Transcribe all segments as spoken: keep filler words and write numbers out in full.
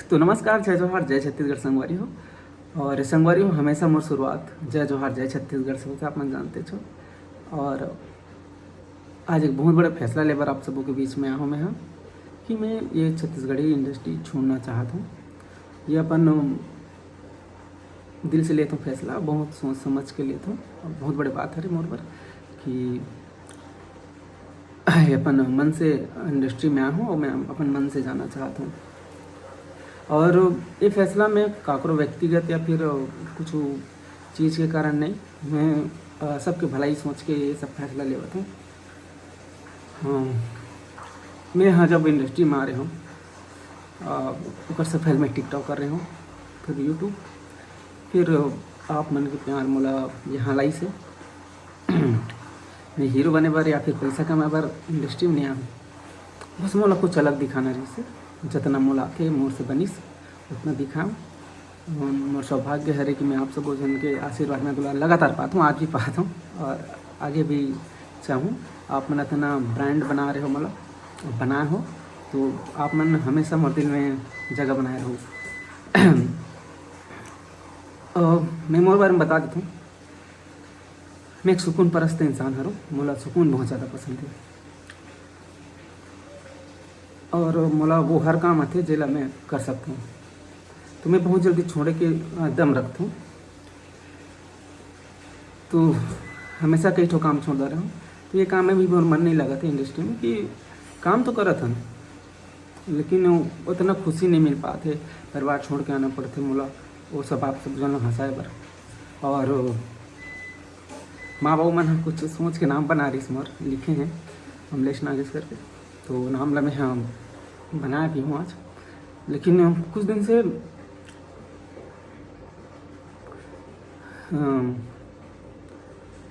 तो नमस्कार, जय जोहार, जय छत्तीसगढ़ संगवारी हो। और संगवारी हो, हमेशा मोर शुरुआत जय जोहार, जय छत्तीसगढ़ से होथे, आप मन जानते हो। और आज एक बहुत बड़ा फैसला लेबर आप सबों के बीच में आया हूँ मैं, हाँ, कि मैं ये छत्तीसगढ़ी इंडस्ट्री छोड़ना चाहत हूँ। ये अपन दिल से लेत हूँ फैसला, बहुत सोच समझ के लेत हूँ। और बहुत बड़े बात हरे मोर बर कि अपन मन से इंडस्ट्री में आया हूँ और मैं अपन मन से जाना चाहत हूँ। और ये फैसला मैं काकरो व्यक्तिगत या फिर कुछ चीज़ के कारण नहीं, मैं, अ, सबके भलाई सोच के ये सब फैसला लेवत हूँ। हाँ, मैं हाँ जब इंडस्ट्री में आ रहे हूँ, अ, ओकर से पहले मैं TikTok कर रहे हूँ, फिर YouTube, फिर आप मन के प्यार मोला यहाँ लाइस हे। मैं हीरो बने बर या फिर पैसा कमाए बर इंडस्ट्री में नहीं आया हूँ। बस मोला कुछ अलग दिखाना रहिस हे, जतना मोला आके मोर से बनिस उतना दिखाऊँ। मोर सौभाग्य हरे कि मैं आप सबो झन के आशीर्वाद में दुलार लगातार पात हूँ, आज भी पात हूँ और आगे भी चाहूँ। आप मन अतना ब्रांड बना रहे हो, मोला बनाए हो, तो आप मन हमेशा मोर दिल में जगह बनाए रहो। अ, मैं मोर बारे में बता देता हूँ, मैं एक सुकून परस्त इंसान हरों, मोला सुकून बहुत ज़्यादा पसंद है और मोला वो हर काम आथे जेला मैं कर सकता हूँ। तो मैं बहुत जल्दी छोड़े के, अ, दम रखता हूँ। तो हमेशा कई ठो काम छोड़ता रहा हूँ। तो ये काम में भी मोर मन नहीं लगा था इंडस्ट्री में, कि काम तो करत हन, लेकिन उतना खुशी नहीं मिल पात हे। परिवार छोड़ के आना पड़थे मोला, वो सब आप सब जन हंसाए बर। और माँ बाबू मन ह कुछ सोच के नाम बना रहिस मोर, लिखे हैं अमलेश नागेश करके, तो नाम ला मैं ह बनाए भी हूँ आज। लेकिन कुछ दिन से, अम,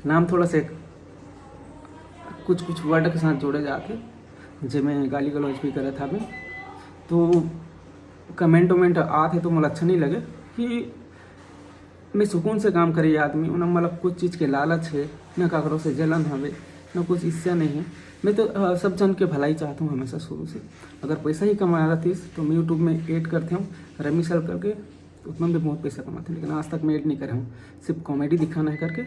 नाम थोड़ा से कुछ कुछ वर्ड के साथ जोड़े जात हे, जेमे गाली गलौज भी करत हवे। तो कमेंट वमेंट आत हे तो मोला अच्छा नहीं लगे कि मैं सुकून से काम करे ये आदमी, ना मोला कुछ चीज़ के लालच है, ना काकरो से जलन हवे, ना कुछ ईर्ष्या नहीं है। मैं तो, अ, सब जन के भलाई चाहता हूँ हमेशा शुरू से। अगर पैसा ही कमाना रहिस तो मैं YouTube में ऐड करते हूँ रमी सर करके, उतना भी बहुत पैसा कमाते हैं, लेकिन आज तक मैं ऐड नहीं करे हूँ, सिर्फ कॉमेडी दिखाना है करके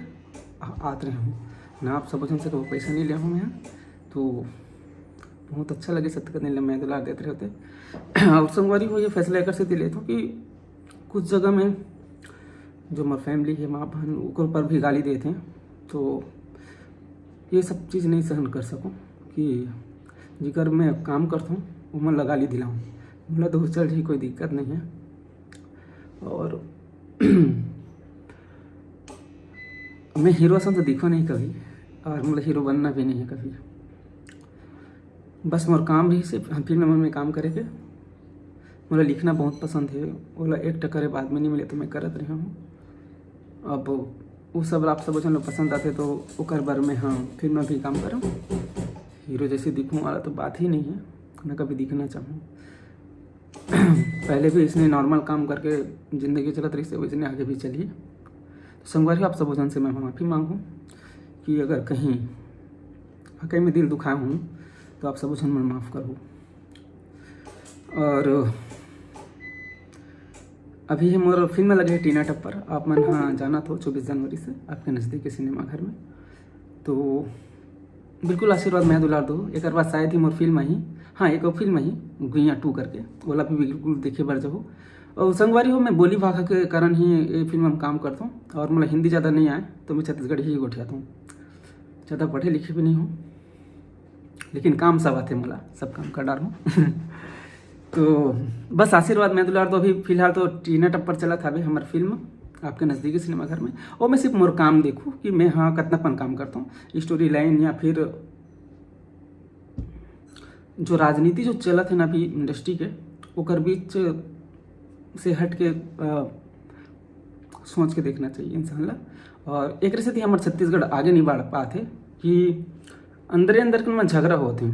आ, आत रहे हूँ ना। आप सब जन से कभी पैसा नहीं लिया हूँ मैं, तो बहुत अच्छा लगे सत्य कथन ला मैं दुलार देते रहते। और संगवारी हो, ये फैसला एकर सेती लेत हूँ कि कुछ जगह में जो मोर फैमिली है, माँ बहन, ओकर पर भी गाली देते हैं, तो ये सब चीज़ नहीं सहन कर सकूँ कि जिकर मैं काम करता हूँ, वो मन ला गाली दिलाऊँ। मोला तो चल रही, कोई दिक्कत नहीं है। और मैं हीरो असन तो दिखो नहीं कभी, और मोला हीरो बनना भी नहीं है कभी। बस मोर काम रहिस हे फिल्म मन में काम करे के। मोला लिखना बहुत पसंद है, ओला एक्ट करे बर आदमी नहीं मिले तो मैं करत रहे हूँ। अब वो सब आप सब जन ला पसंद आथे तो ओकर बर मैं, हाँ, फिल्म में भी काम करूँ। हीरो जैसे दिखूँ वाला तो बात ही नहीं है, ना कभी दिखना चाहूँ। पहले भी इसने नॉर्मल काम करके जिंदगी चलत रहिस हे, वैसने आगे भी चलही। तो संगवारी, आप सब जन से मैं माफ़ी मांगू कि अगर कहीं वाकई में दिल दुखाए हूँ तो आप सब जन मन माफ़ करो। और अभी ये मोर फिल्म लगे है टीना टप्पर, आप मन हाँ जानत हो, चौबीस जनवरी से आपके नज़दीकी सिनेमा घर में। तो बिल्कुल आशीर्वाद मया दुलार दो। एक बार शायद ही मोर फिल्म आही, हाँ, एक और फिल्म आही गुइया टू करके, ओला भी बिल्कुल देखे बर जाहू। और संगवारी हो, मैं बोली भाखा के कारण ही ये फिल्म में काम करता हूँ और मोला हिंदी ज़्यादा नहीं आए, तो मैं छत्तीसगढ़ी ही गोठियाता हूँ। ज़्यादा पढ़े लिखे भी नहीं हूँ, लेकिन काम सब आथे मोला, सब काम कर डारहूँ। तो बस आशीर्वाद मया दुलार दो। अभी फिलहाल तो टीना टप्पर चलत हवे हमर फिल्म आपके नज़दीकी सिनेमा घर में, और मैं सिर्फ मोर काम देखूँ कि मैं हाँ कतना पन काम करता हूँ, स्टोरी लाइन या फिर जो राजनीति जो चलत है ना अभी इंडस्ट्री के, ओकर बीच से हट के, अ, सोच के देखना चाहिए इंसान ला। और एक सेती हमर छत्तीसगढ़ आगे नहीं बढ़ पात है कि अंदरे अंदर के में झगड़ा होत है।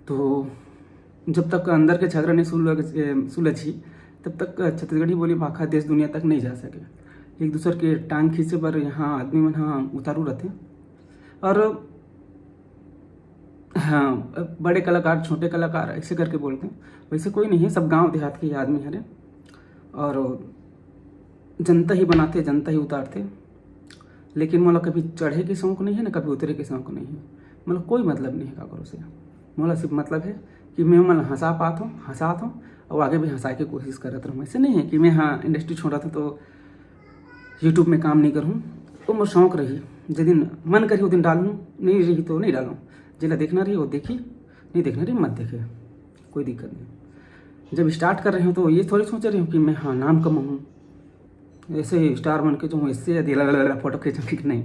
तो जब तक अंदर के झगड़ा नहीं सुलझ-, ए, सुलझी, तब तक छत्तीसगढ़ी बोली भाखा देश दुनिया तक नहीं जा सके। एक दूसर के टांग खींचे बर यहाँ आदमी मन हाँ उतारू रहते। और हाँ, बड़े कलाकार, छोटे कलाकार, ऐसे करके बोलते हैं। वैसे कोई नहीं है, सब गांव देहात के ही आदमी हरे, और जनता ही बनाते, जनता ही उतारते। लेकिन मोला कभी चढ़े के शौक नहीं है, ना कभी उतरे के शौक नहीं है। मोला कोई मतलब नहीं है काकरो से। मोला सिर्फ मतलब है कि मैं मन हंसा पात हूँ, हंसात हूँ, और आगे भी हंसाए के कोशिश करत रहूँ। ऐसे नहीं है कि मैं, हाँ, इंडस्ट्री छोड़ा था तो यूट्यूब में काम नहीं करूँ। वो मोर शौक रही, जिस दिन मन करी, उस दिन डालूँ, नहीं रही तो नहीं डालूँ। जिला देखना रही वो देखी, नहीं देखना रही मत देखे, कोई दिक्कत नहीं। जब स्टार्ट कर रहे हो तो ये थोड़ी सोच रहे हो कि मैं, हाँ, नाम कमाऊँ, ऐसे स्टार बन के जो हूँ, इससे ज्यादा फोटो खींचूंगी कि नहीं।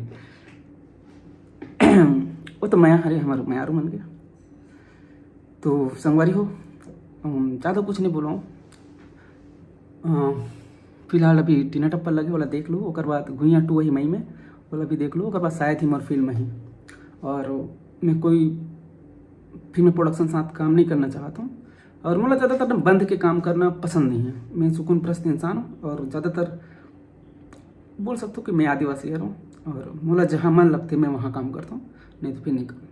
वो तो मया हरे, हमारे मयारू मन के। तो संगवारी हो, ज़्यादा कुछ नहीं बोलूँ। अ, फिलहाल अभी टीना टप्पर लगे वाला देख लो, ओकर बाद गुइया टू वही मई में, वाला भी देख लो, ओकर बाद शायद ही मोर फिल्म ही। और मैं कोई फिल्म प्रोडक्शन साथ काम नहीं करना चाहता हूँ, और मोला ज़्यादातर ना बंध के काम करना पसंद नहीं है। मैं सुकून परस्त इंसान हूँ, और ज़्यादातर बोल सकता हूँ कि मैं आदिवासी हर हूँ, और मोला जहाँ मन लगते मैं वहाँ काम करता हूँ, नहीं तो फिर नहीं करूँ।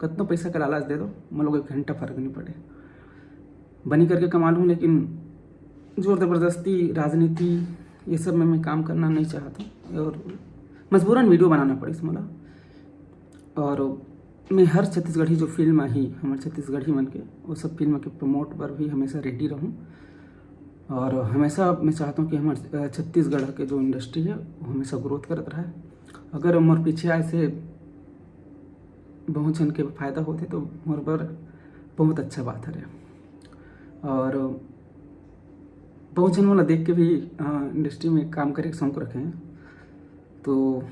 कतनो पैसा का लालच दे दो, मोला कोई घंटा फर्क नहीं पड़े। बनी करके कमा लूँ, लेकिन जोर ज़बरदस्ती, राजनीति, ये सब में मैं काम करना नहीं चाहता हूँ, और मजबूरन वीडियो बनाना पड़े मोला। और मैं हर छत्तीसगढ़ी जो फिल्म आही हमारे छत्तीसगढ़ी मन के, वो सब फिल्म के प्रमोट पर भी हमेशा रेडी रहूँ। और हमेशा मैं चाहता हूँ कि हमारे छत्तीसगढ़ के जो इंडस्ट्री है, वो हमेशा ग्रोथ करत रहे। अगर मोर पीछे आए से बहुत झन के फायदा होते तो मोर बर बहुत अच्छा बात हरे। और बहुत झन मोला देख के भी इंडस्ट्री में काम करे के शौक रखे हैं। तो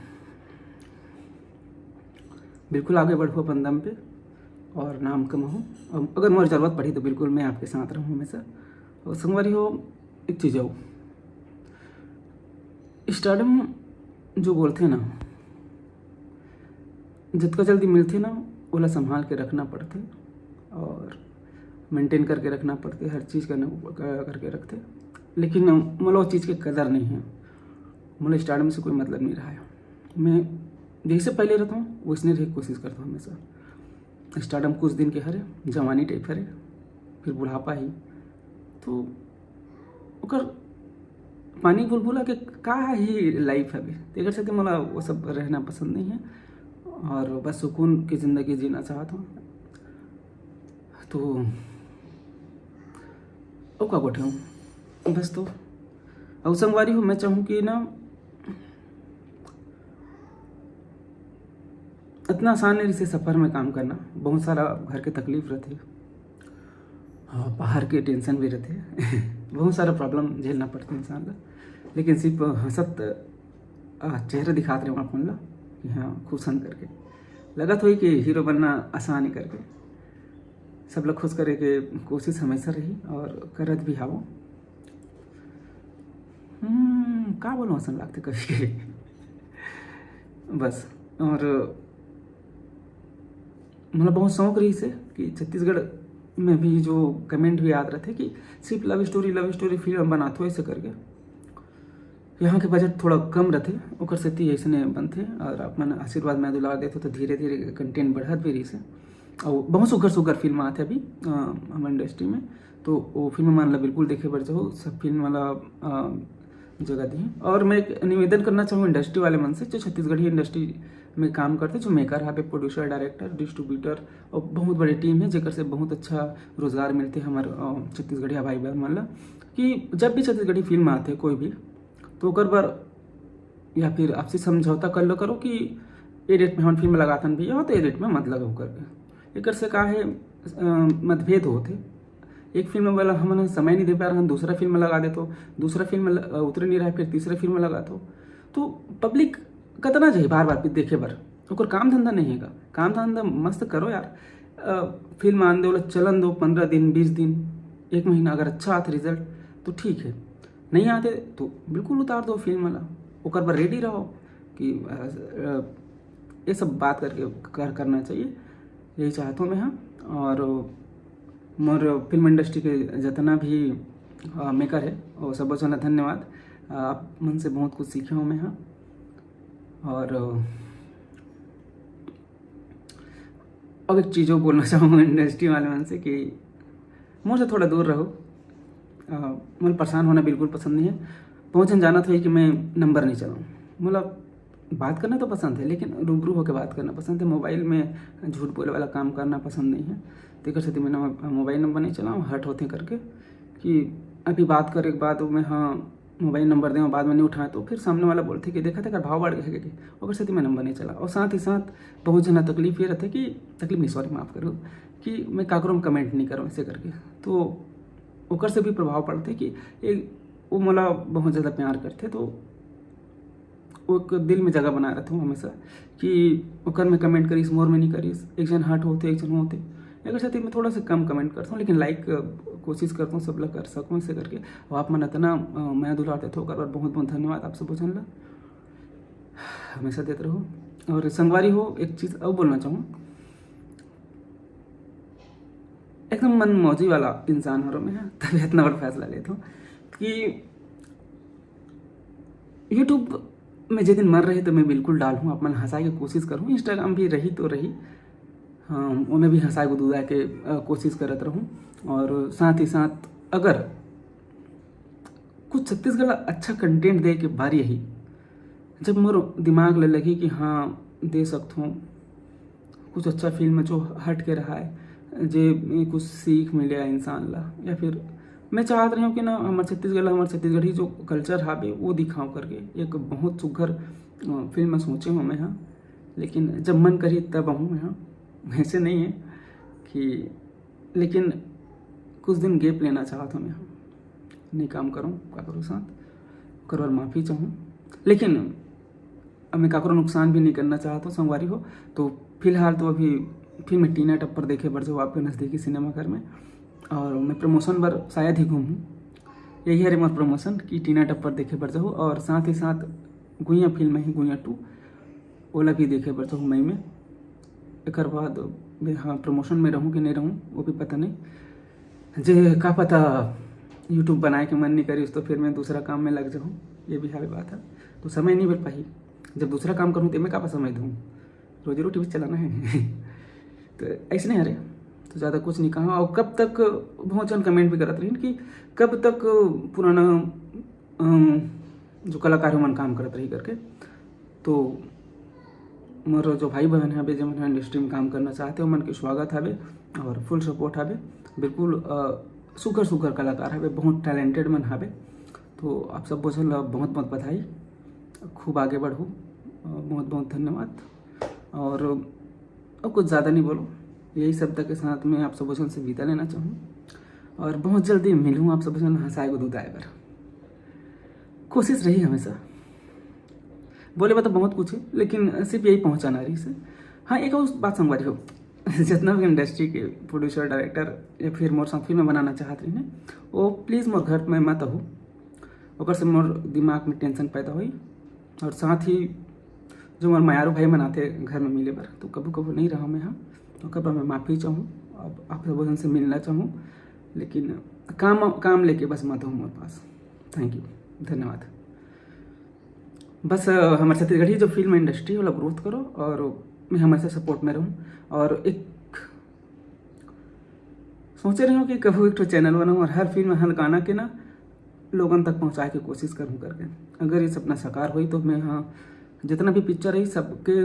बिल्कुल आगे बढ़ो अपन दम पे और नाम कमाओ। और अगर मोर जरूरत पड़ी तो बिल्कुल मैं आपके साथ रहूँ हमेशा। और संगवारी हो, एक चीज़ हो, स्टारडम जो बोलते हैं ना, जितना जल्दी मिलते ना, ओला संभाल के रखना पड़ते और मेंटेन करके रखना पड़ते, हर चीज़ करना, करके रखते। लेकिन मोला वो चीज़ की कदर नहीं है। मोला स्टारडम से कोई मतलब नहीं रहा है। मैं जैसे पहले रहता हूँ, वैसने रहे कोशिश करता हूँ हमेशा। स्टारडम कुछ दिन के हरे, जवानी टाइप हरे, फिर बुढ़ापा ही। तो ओकर पानी बुलबुला के का ही लाइफ हवे, तेकर सेती मोला वो सब रहना पसंद नहीं है और बस सुकून की ज़िंदगी जीना चाहत हूँ। तो ओ का गोठे हूँ बस। तो अउ संगवारी हो, मैं चाहूँ कि ना, इतना आसान नहीं रहिसे सफर में काम करना, बहुत सारा घर के तकलीफ रहते, हाँ, बाहर के टेंशन भी रहते। बहुत सारा प्रॉब्लम झेलना पड़ता इंसान ला, लेकिन सिर्फ हंसत आ, चेहरा दिखात रहे अपन ला कि हाँ, खुश हन करके। लगत होई कि हीरो बनना आसान है करके। सब लोग खुश करे के कोशिश हमेशा रही और करत भी हावो। हम्म, का बोलूँ, असन लागते कभी कभी। बस। और मतलब बहुत शौक रही से कि छत्तीसगढ़ में भी जो कमेंट भी याद रहते कि सिर्फ लव स्टोरी, लव स्टोरी फिल्म बनाते हो ऐसे करके। यहाँ के बजट थोड़ा कम रहते, ओकर सेती ऐसने बनते। और आप मन आशीर्वाद में दुलार देते तो धीरे धीरे कंटेंट बढ़त भी रही से। और बहुत सुघर सुघर फिल्म आते अभी अ, हमर इंडस्ट्री में, तो वो फिल्म मन ला बिल्कुल देखे बर जाओ, सब फिल्म वाला अ, जगह दी। और मैं एक निवेदन करना चाहूँ इंडस्ट्री वाले मन से, जो छत्तीसगढ़ी इंडस्ट्री में काम करते, जो मेकर हवे, प्रोड्यूसर, डायरेक्टर, डिस्ट्रीब्यूटर और बहुत बड़े टीम है, जेकर से बहुत अच्छा रोजगार मिलते हमारे अ, छत्तीसगढ़िया भाई बहन मन ला, कि जब भी छत्तीसगढ़ी फिल्म आते कोई भी, तो ओकर बर या फिर आपसी समझौता कर लो करो कि ये डेट में हम फिल्म लगातन भैया, तो ये डेट में मत लगाओ करके। एकर से का है, अ, मतभेद होते। एक फिल्म वाला हमन समय नहीं दे पा रहा, दूसरा फिल्म लगा देतो, दूसरा फिल्म ल-, अ, उतरे नहीं रहा, फिर तीसरा फिल्म लगा दो। तो पब्लिक कतना जाही बार बार देखे बर? ओकर काम धंधा नहीं है का? काम धंधा मस्त करो यार। अ, फिल्म आन दे, ओला चलन दो, पंद्रह दिन, बीस दिन, एक महीना, अगर अच्छा आते रिजल्ट तो ठीक है, नहीं आते तो बिल्कुल उतार दो फिल्म वाला। ओकर बर रेडी रहो कि अ, अ, ये सब बात करके कर, करना चाहिए, यही चाहता हूँ मैं। हाँ, और मोर फिल्म इंडस्ट्री के जितना भी अ, मेकर है, वो सब झन ला धन्यवाद। अ, आप मन से बहुत कुछ सीखे हूँ मैं। हाँ, और अ, अब एक चीज़ बोलना चाहूँगा इंडस्ट्री वाले मन से कि मोर से थोड़ा दूर रहो। मोला परेशान होना बिल्कुल पसंद नहीं है। बहुत झन जानत होही कि मैं नंबर नहीं चलाऊँ। मोला बात करना तो पसंद है, लेकिन रूबरू होकर बात करना पसंद है। मोबाइल में झूठ बोले वाला काम करना पसंद नहीं है। तेकर सेती मैं मोबाइल नंबर नहीं चलाऊँ, हर्ट होथे करके कि अभी बात करे के बाद मैं, हाँ, मोबाइल नंबर देवं, बाद में नहीं उठाएँ, तो फिर सामने वाला बोलथे कि देखा तेकर भाव बढ़ गया है, ओकर सेती मैं नंबर नहीं चलाऊँ। और साथ ही साथ बहुत झन तकलीफ ये रहथे कि, तकलीफ नहीं, सॉरी, माफ़ करो, कि मैं काकरो में कमेंट नहीं करूँ ऐसे करके। तो ओकर से भी प्रभाव पड़थे कि एक, वो मोला बहुत ज़्यादा प्यार करथे, तो वो एक दिल में जगह बना रहता हूँ हमेशा कि ओकर में कमेंट करिस, मोर में नहीं करिस। एक झन हर्ट होथे, एक झन होथे। एकर सेती मैं थोड़ा सा कम कमेंट करता हूँ, लेकिन लाइक कोशिश करता हूँ सब ला कर सकूँ ऐसे करके। और आप मन इतना मया दुलार देते हो, ओकर बर बहुत बहुत धन्यवाद आप सब झन ला, हमेशा देते रहो। और संगवारी हो, एक चीज़ और बोलना चाहूँ, एकदम मन मौजी वाला इंसान हरो मैं, तभी इतना बड़ा फैसला लेता हूँ कि यूट्यूब में जे दिन मन रही तो मैं बिल्कुल डालहूँ, आप मन हंसाए के कोशिश करूँ। इंस्टाग्राम भी रही तो रही, हाँ, ओमे भी हंसाए गुदगुदाए के कोशिश करत रहूँ। और साथ ही साथ अगर कुछ छत्तीसगढ़ अच्छा कंटेंट दे के बारी यही, जब मोर दिमाग ले लगी कि हाँ, दे सकत हूँ कुछ अच्छा फिल्म जो हट के रहा है, जे कुछ सीख मिले इंसान ला, या फिर मैं चाहत रही हूँ कि ना हमर छत्तीसगढ़ ला, हमर छत्तीसगढ़ी जो कल्चर हावे वो दिखाओ करके। एक बहुत सुघर फिल्म सोचे हूँ मैं, हाँ, लेकिन जब मन करी तब आहूँ मैं, हाँ। वैसे नहीं है कि, लेकिन कुछ दिन गैप लेना चाहत हूँ मैं, हाँ, नहीं काम करूँ काकरो साथ, ओकर बर माफ़ी चाहूँ। लेकिन अब मैं काकरो नुकसान भी नहीं करना चाहता हूँ संगवारी हो। तो फिलहाल तो अभी फिर मैं टीना टप्पर देखे बर जाऊँ आपके नज़दीकी सिनेमाघर में, और मैं प्रमोशन बर शायद ही घूमूँ। यही हरे मोर प्रमोशन कि टीना टप्पर देखे बर जाऊँ, और साथ ही साथ गुइया फिल्म है गुइया टू, ओला भी देखे बर जाऊँ मई में। एक बाद मैं, हाँ, प्रमोशन में रहूँ कि नहीं रहूँ वो भी पता नहीं। जे का पता यूट्यूब बनाए के मन नहीं करिस तो फिर मैं दूसरा काम में लग जाऊँ, ये भी हावे बात है। तो समय नहीं मिल पाही, जब दूसरा काम करूँ तो मैं का समय दूँ, रोजी रोटी भी चलाना है। तो ऐसे नहीं हरे, तो ज़्यादा कुछ नहीं कहा। और कब तक, बहुत जन कमेंट भी करत रही कि कब तक पुराना जो कलाकार मन काम करत रही करके। तो मोर जो भाई बहन है, जे मन इंडस्ट्री में काम करना चाहते हो, मन के स्वागत हवे और फुल सपोर्ट हवे। बिल्कुल सुघर सुघर कलाकार हवे, बहुत टैलेंटेड मन हवे। तो आप सब बोझन ला बहुत बहुत बधाई, खूब आगे बढ़ो, बहुत बहुत धन्यवाद। और अब कुछ ज़्यादा नहीं बोलो, यही शब्द के साथ मैं आप सब बोझन से विदा लेना चाहूँ और बहुत जल्दी मिलूँ आप सब बोझन हंसाए को दूध आए बर। कोशिश रही हमेशा, बोले बता बहुत कुछ है, लेकिन सिर्फ यही पहुँचाना रही से। हाँ, एक और बात संगवारी हो, जितना भी इंडस्ट्री के प्रोड्यूसर, डायरेक्टर या फिर मोर साथ फिल्म बनाना चाहत रही ने, वो प्लीज मोर घर में मत हो, ओकर से मोर दिमाग में टेंशन पैदा होई। और साथ ही जो मोर मयारू भाई मन आथे घर में मिले बर, तो कभू कभू नहीं रहा मैं, हाँ, तो ओकर बर मैं माफ़ी चाहूँ। अब आप सब से मिलना चाहूँ, लेकिन काम काम लेके बस मत हो मोर पास। थैंक यू, धन्यवाद। बस हमर छत्तीसगढ़ी जो फिल्म इंडस्ट्री वाला ग्रोथ करो और मैं हमेशा सपोर्ट में रहूँ। और एक सोचे रहे हूँ कि कभू एक ठो चैनल बनाऊँ और हर फिल्म, हर गाना के ना लोगन तक पहुँचाए के कोशिश करूँ करके। अगर ये सपना साकार होई तो मैं, हाँ, जितना भी पिक्चर है सबके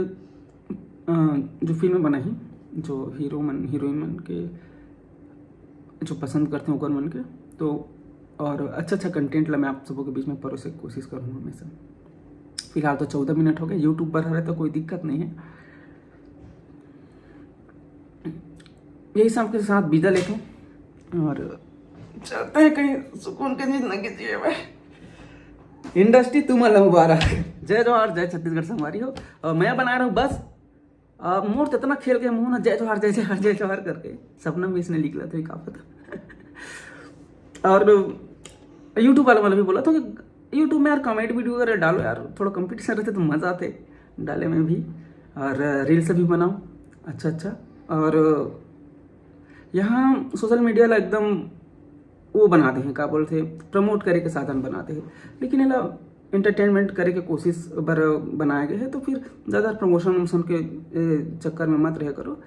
जो फिल्म बनाही, जो हीरो मन, हीरोइन मन के जो पसंद करते हैं ओकर मन के, तो और अच्छा अच्छा कंटेंट ला मैं आप सबों के बीच में परोसे के कोशिश करूँ हमेशा। फिलहाल तो चौदह मिनट हो गए, यूट्यूब पर हरे तो कोई दिक्कत नहीं है। यही सब के साथ विदा लेते हैं और चलते हैं कहीं सुकून के जिंदगी जिए भाई। इंडस्ट्री तुम मुबारक। जय जोहार, जय छत्तीसगढ़ संगवारी हो। और मैं बना रहा हूँ बस मोर तो इतना खेल के मुँह ना जय जोहार, जय जोहार, जय जोहार करके सपना में इसने निकला था, का पता। और यूट्यूब वाला वाला भी बोला था कि यूट्यूब में यार कॉमेडी वीडियो वगैरह डालो यार, थोड़ा कंपटीशन रहते तो मज़ा आते डाले में भी। और रील्स भी बनाओ अच्छा अच्छा। और यहाँ सोशल मीडिया ला एकदम वो बनाते हैं, का बोलते हैं, प्रमोट करे के साधन बनाते हैं, लेकिन एला एंटरटेनमेंट करे के कोशिश बर बनाया गया है। तो फिर ज़्यादा प्रमोशन वमोशन के चक्कर में मत रह करो।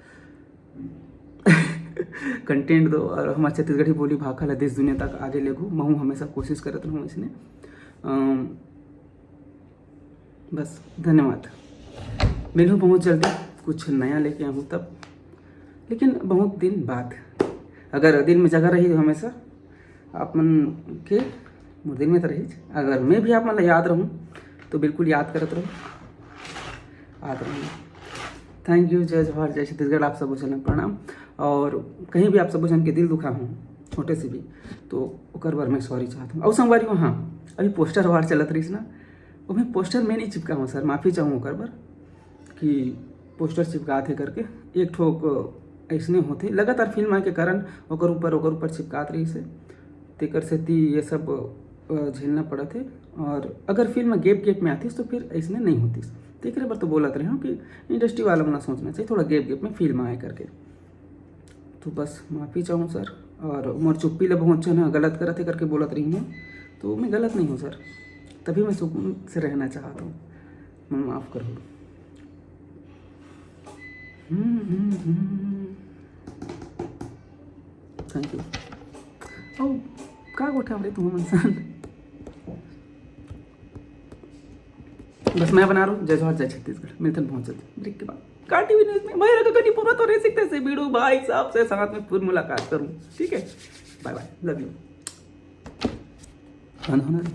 कंटेंट दो और हमर छत्तीसगढ़ी बोली भाखा ला देश दुनिया तक आगे लेगू। महूँ हमेशा कोशिश करत रहूँ इसने। अम, बस, धन्यवाद। मिलूँ बहुत जल्दी, कुछ नया लेके आहूँ तब, लेकिन बहुत दिन बाद। अगर दिल में जगह रही तो हमेशा आप मन के मोर दिल में तो रही। अगर मैं भी आप मन ला याद रहूँ तो बिल्कुल याद करत रहूँ, याद रहूँ। Thank you. जय जोहार, जय छत्तीसगढ़, आप सबो झन प्रणाम। और कहीं भी आप सबो झन के दिल दुखा हूँ छोटे से भी, तो ओकर बर मैं सॉरी चाहत हूँ। और संगवारी हो, हाँ, अभी पोस्टर वार चलत रहीस ना, ओमे पोस्टर मैं नहीं चिपका हूँ सर, माफ़ी चाहूँ ओकर बर कि पोस्टर चिपकात हे करके। एक ठोक ऐसने होथे, लगातार फिल्म आए के कारण ओकर ऊपर, ओकर ऊपर चिपकात रहीस हे, तेकर सेती ये सब अ, झेलना पड़त हे। और अगर फिल्म गैप गैप में आतिस तो फिर ऐसने नहीं होतिस। तेकरे बर तो बोलत रहे हूँ कि इंडस्ट्री वाला मन ला सोचना चाहिए थोड़ा गैप गैप में फिल्म आए करके। तो बस माफ़ी चाहूँ सर, और मोर चुप्पी ला बहुत झन ह गलत करत हे करके बोलत रही हूँ, तो मैं गलत नहीं हूँ सर, तभी मैं सुकून से रहना चाहत हूँ। मन माफ़ करो। हम्म, हम्म, हम्म। Thank you. ओ, का गोठा हमरे तुम मन सन। बस मैं बना रहूँ। जय जोहार, जय छत्तीसगढ़। मिलथन बहुत जल्दी ब्रेक के बाद का टीवी न्यूज़ में। भाई रखा कहीं पूरा तो रह सकते से बीड़ू भाई साहब से साथ में फिर मुलाकात करूँ, ठीक है? बाय बाय, लव यू। खाना होना रे।